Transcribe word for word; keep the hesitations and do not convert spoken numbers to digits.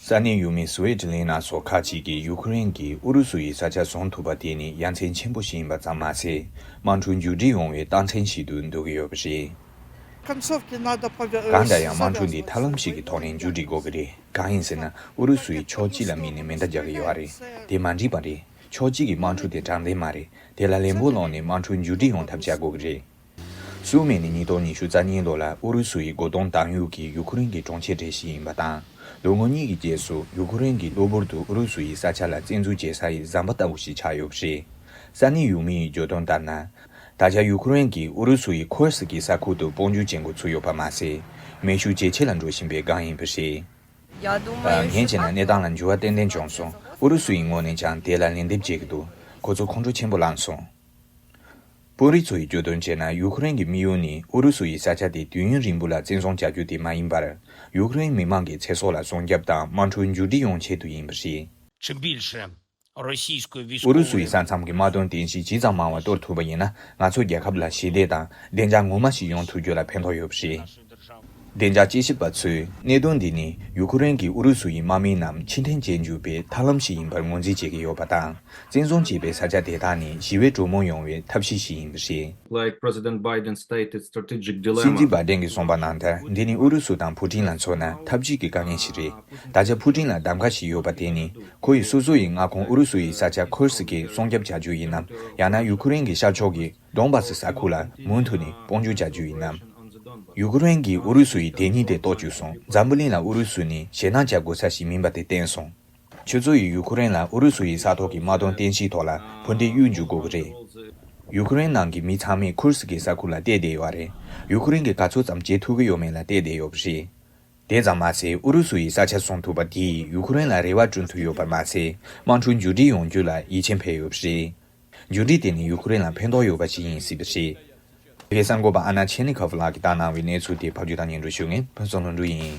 ས་གནས་ཡུལ་མི་སུའེ་ཏི་ལེ་ན་སོགས་ཁག་ཅིག་གིས་ཡུ་ཁུ་རེན་གྱིས་ཨུ་རུ་སུ་ཡི་ས་ཆ་བཟུང་ཐུབ་པ་དེ་ནི་ཡ་མཚན་ཆེན་པོ་ཞིག་ཡིན་པ་ཙམ་མ་ཟད། དམག་འཁྲུག་མཇུག་སྒྲིལ་ཡོང་བའི་རྟགས་མཚན་ཞིག་ཏུ་འདོད་ཀྱི་ཡོད་པ་རེད། གང་ལྟར་ཡང་དམག་འཁྲུག་འདི་ཐབས་ལམ་ཞིག་གི་ཐོག་ནས་མཇུག་སྒྲིལ་དགོས་ཀྱི་རེད། གང་ཡིན་ཟེར་ན། ཨུ་རུ་སུ་ཡིས་ཕྱོགས་གཅིག་ལ་དམིགས་ནས་མེ་མདའ་རྒྱག་གི་ཡོད་རེད། དེ་མ་འགྲིག་པ་རེད། ཕྱོགས་གཅིག་གི་དམག་འཁྲུག་དེ་དྲང་བདེན་མ་རེད། དེ་ལ་ལན་འབོག་བླངས་ནས་དམག་འཁྲུག་མཇུག་སྒྲིལ་ཡོང་ཐབས་བྱ་དགོས་ཀྱི་རེད། སུའུ་མེ་ནི་ཉིས་སྟོང་ཉི་ཤུ་རྩ་གཉིས་ལོ་ལ་ཨུ་རུ་སུ་ཡི་མགོ་སྟོང་དང་ཡུག་གི་ཡུ་ཁུ་རེན་གྱི་གྲོང་ཁྱེར་གྲས་ཤིག་ཡིན་པ་དང་། ལོ་ངོ་གཉིས་ཀྱི་རྗེས་སུ་ཡུ་ཁུ་རེན་གྱིས་གློ་བུར་དུ་ཨུ་རུ་སུ་ཡི་ས་ཆ་ལ་བཙན་འཛུལ་བྱེད་ས་ཡི་ཟམ་པ་ལྟ་བུ་ཞིག་ཆགས་ཡོད་པ་རེད། ས་གནས་ཡུལ་མི་ཡིས་བརྗོད་དོན་ལྟར་ན། ད་ཆ་ཡུ་ཁུ་རེན་གྱིས་ཨུ་རུ་སུ་ཡི་ཁུར་སི་ཀྱི་ས་ཁུལ་དུ་དཔུང་འཇུག་བྱེད་འགོ་ཚུགས་ཡོད་པ་མ་ཟད། མེ་ཤུགས་ཇེ་ཆེ་ལ་འགྲོ་བཞིན་པའི་སྒང་ཡིན་པ་རེད། ངས་བྱས་ན་གནས་སྟངས་ལ་འགྱུར་བ་ཏན་ཏན་བྱུང་སོང་། ཨུ་རུ་སུ་ཡི་ངོས་ནས་ཀྱང་དེ་ལ་ལན་འདེབས་བྱེད་ཀྱི་འདུག་ཁོ་ཚོ་ཁོང་ཁྲོ་ཆེན་པོ་ལངས་སོང་། དཔོན་རིགས་ཚོ་ཡིས་བརྗོད་དོན་བྱས་ན། ཡུ་ཁུ་རེན་གྱི་དམིགས་ཡུལ་ནི་ཨུ་རུ་སུ་ཡི་ས་ཆ་དེ་དུས་ཡུན་རིང་པོ་ལ་བཙན་བཟུང་བྱ་རྒྱུ་དེ་མ་ཡིན་པར། ཡུ་ཁུ་རེན་མི་མང་གི་ཚེ་སྲོག་ལ་སྲུང་སྐྱོབ་དང་དམག་འཁྲུག་མཇུག་སྒྲིལ་ཡོང་ཆེད་དུ་ཡིན་པ་རེད། Чем больше российскую ཨུ་རུ་སུ་ཡི་ས་མཚམས་ཀྱི་དམག་དོན་རྟེན་གཞི་ཇི་ཙམ་མང་བ་གཏོར་ཐུབ་པ་ཡིན་ན། ང་ཚོ་རྒྱལ་ཁབ་ལ་ཞི་བདེ་དང་བདེ་འཇགས་ངོ་མ་ཞིག་ཡོང་ཐུབ་རྒྱུ་ལ་ཕན་ཐོགས་ཡོད་པ་རེད། བདེ་འཇགས་དཔྱད་ཞིབ་པ་ཚོས་གནད་དོན་འདི་ནི་ཡུ་ཁུ་རེན་གྱིས་ཨུ་རུ་སུ་ཡི་དམག་མི་རྣམས་ཕྱིར་འཐེན་བྱེད་འཇུག་པའི་ཐབས་ལམ་ཞིག་ཡིན་པར་ངོས་འཛིན་བྱེད་ཀྱི་ཡོད་པ་དང་། བཙན་བཟུང་བྱས་པའི་ས་ཆ་དེ་དག་ནི་ཞི་བའི་གྲོས་མོལ་ཡོང་བའི་ཐབས་ཤེས་ཤིག་ཡིན་པ་རེད། Like President Biden stated, strategic dilemma. སྲིད་འཛིན་བྷའི་ཌེན་གྱིས་གསུངས་པ་ནང་ལྟར། འདི་ནི་ཨུ་རུ་སུ་དང་ཕུ་ཀྲིན་ལ་མཚོན་ན་འཐབ་ཇུས་ཀྱི་དཀའ་ངལ་ཞིག་རེད། ད་ཆ་ཕུ་ཀྲིན་ལ་གདམ་ག་ཞིག་ཡོད་པ་དེ་ནི། ཁོ་ཡིས་སོ་སོ་ཡི་མངའ་ཁོངས་ཨུ་རུ་སུ་ཡི་ས་ཆ་ཁུར་སི་ཀའི་སྲུང་སྐྱོབ་བྱ་རྒྱུ་ཡིན་ནམ། ཡང་ན་ཡུ་ཁུ་རེན་གྱི་ཤར་ཕྱོགས་ཀྱི་དོན་བྷ་སི་ས་ཁུལ་ལ་མུ་མཐུད་ནས་དཔུང་འཇུག་བྱ་རྒྱུ་ཡིན་ནམ། ཡུ་ཁུ་རེན་གྱིས་ཨུ་རུ་སུ་ཡི་དེ་ཉིད་དེ་རྟོགས་བཅུག་སོང་། འཛམ་བུ་གླིང་ལ་ཨུ་རུ་སུ་ནི་ཞེད་སྣང་བྱ་དགོས་ས་ཞིག་མིན་པ་དེ་བསྟན་སོང་། ཁྱོད་ཚོ་ཡིས་ཡུ་ཁུ་རེན་ལ་ཨུ་རུ་སུ་ཡི་ས་ཐོག་གི་དམག་དོན་རྟེན་གཞིའི་ཐོག་ལ་འཕུར་མདེལ་གཡུག་འཇུག་དགོས་ཀྱི་རེད། ཡུ་ཁུ་རེན་ནང་གི་མི་ཚང་མས་ཁུར་སི་ཀའི་ས་ཁུལ་ལ་བལྟས་བསྡད་ཡོད་རེད། ཡུ་ཁུ་རེན་གྱིས་ག་ཚོད་ཙམ་བྱེད་ཐུབ་ཀྱི་ཡོད་མེད་ལ་བལྟས་བསྡད་ཡོད་པ་རེད། དེ་ཙམ་མ་ཟད། ཨུ་རུ་སུ་ཡི་ས་ཆ་བཟུང་ཐུབ་པ་དེས་ཡུ་ཁུ་རེན་ལ་རེ་བ་བསྐྲུན་ཐུབ་ཡོད་པ་མ་ཟད། དམག་འཁྲུག་མཇུག་སྒྲིལ་ཡོང་རྒྱུ་ལ་ཡིད་ཆེས་འཕེལ་ཡོད་པ་རེད། མཇུག་སྒྲིལ་དེ་ནི་ཡུ་ཁུ་རེན་ལ་ཕན་ཐོགས་ཡོད་པ་ཞིག་ཡིན་སྲིད་པ་རེད། དཔེ་གསར་འགོད་པ་ཨ་ན་ཆེ་ནི་ཁ་ཧྥུ་ལགས་ཀྱིས་བཏང་གནང་བའི་གནས་ཚུལ་དེ་ཕབ་སྒྱུར་དང་སྙན་སྒྲོན་ཞུ་མཁན་ཕུན་ཚོགས་ལྷུན་གྲུབ་ཡིན།